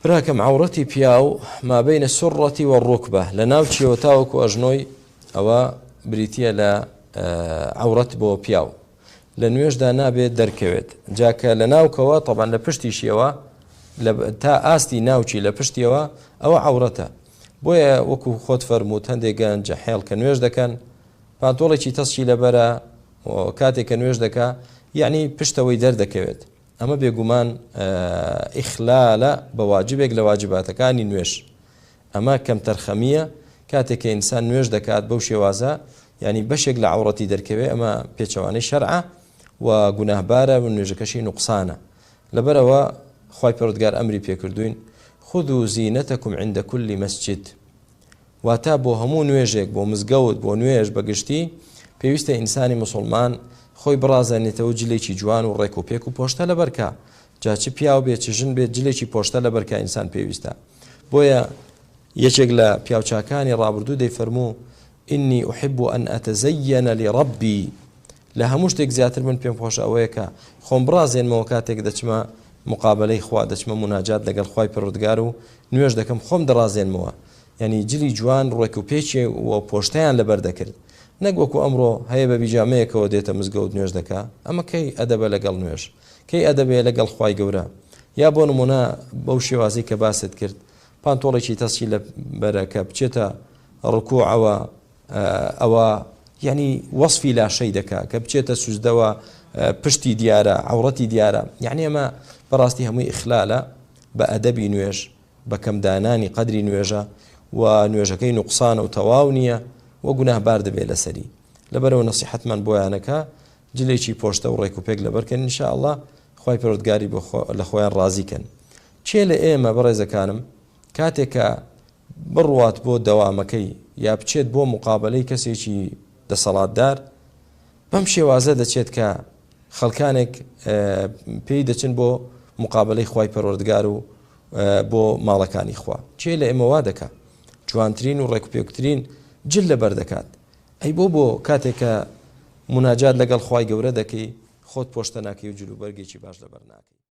براکەم عەورەتی پیاو مابینە سوڕەتی وە ڕوکبە لە ناوچیەوە تاوەکو ئەژنۆی ئەوە بریتە لە عەورەت بۆ پیاو لە نوێژدا نابێت دەرکەوێت جاکە لە ناوکەوە تەبان لە پشتیشیەوە تا ئاستی ناوچی لە پشتیەوە ئەوە عەورەتە بۆیە وەکو خۆت فەرمووت هەندێک گەنج حێڵ کە نوێژ دەکەن پانتۆڵێکی تەسکی لەبەرە کاتێک کە نوێژ دەکا یعنی پشتەوەی دەردەکەوێت ئەمە بێگومان ئیخلالە بە واجبێک لە واجباتەکانی نوێژ. ئەمە کەمتەرخەمییە کاتێک کە ئینسان نوێژ دەکات بەو شێوازە یانی بەشێک لە عەوڕەتی دەرکەوێ ئەمە پێچەوانەی شەرعە و گوناهبارە و نوێژەکەشی نوقسانە. لەبەرئەوە خوای پەروەردگار ئەمری پێکردووین خذوا زینتکم عند کل مسجد واتە بۆ هەموو نوێژێک، بۆ مزگەوت، بۆ نوێژ بە گشتی، پێویستە ئینسانی موسوڵمان خۆی بڕازێنێتەوە جلێکی جوان و ڕێک و پێک و پۆشتە لەبەر کا، جا چ پیاو بێ چ ژن بێت جلێکی پۆشتە لەبەر کا ئینسان پێویستە. بۆیە یەکێک لە پیاوچاکانی ڕابردوو دەیفەرموو، انی احب ان اتزین لربی، لە هەموو شتێک زیاتر من پێم خۆشە ئەوەیە کە خۆم بڕازێنمەوە کاتێک دەچمە مقابەلەی خوا، دەچمە موناجات لەگەڵ خوای پەروەردگار و نوێژ دەکەم خۆم دەڕازێنمەوە. یانی جلی جوان ڕێک و پێکی و پۆشتەیان لەبەر دەکرد نەک وەکو ئەمڕۆ هەیە بە بیجامەیەکەوە دێتە مزگەوت نوێژ دەکا ئەمە کەی ئەدەبە لەگەڵ نوێژ کەی ئەدەبەیە لەگەڵ خوای گەورە یا بۆ نمونە بەو شێوازی کە باست کرد پانتۆڵێکی تەسکی لە بەرە کە بچێتە ڕکوعەوە ئەوە یعنی وەصفی لاشەی دەکا کە بچێتە سوزدەوە پشتی دیارە عورەتی دیارە یعنی ئەمە بەڕاستی هەمووی ئیخلالە بە ئەدەبی نوێژ بە کەم دانانی قەدری نوێژە و نوێژەکەی نوقسانە و تەواو نییە و گوناهبار دەبێت لەسەری لەبەرەوە نەسیحەتمان بۆیانەکە جلێکی پۆشتە و ڕێک و پێک لەبەرکەن ان شاء الله خوای پەروەردگاری بۆ لە خۆیان ڕازی کەن کێ لە ئێمە بەڕێزەکانم کاتێک کە بڕوات بۆ دەوامەکەی یا بچێت بۆ مقابلەی کەسێکی دەسەڵاتدار بەم شێوازە دەچێت کە خەڵکانێک پێی دەچن بۆ مقابلەی خوای پەروەردگار و بۆ ماڵەکانی خوا کێ لە ئێمە وا دەکا جوانترین و ڕێکوپێکترین جل لەبەر دەکات ئەی بۆ بۆ کاتێک کە مناجات لەگەڵ خوای گەورە دەکەی خۆت پۆشتە ناکەی و جلوبەرگێکی باش لەبەر ناکەی.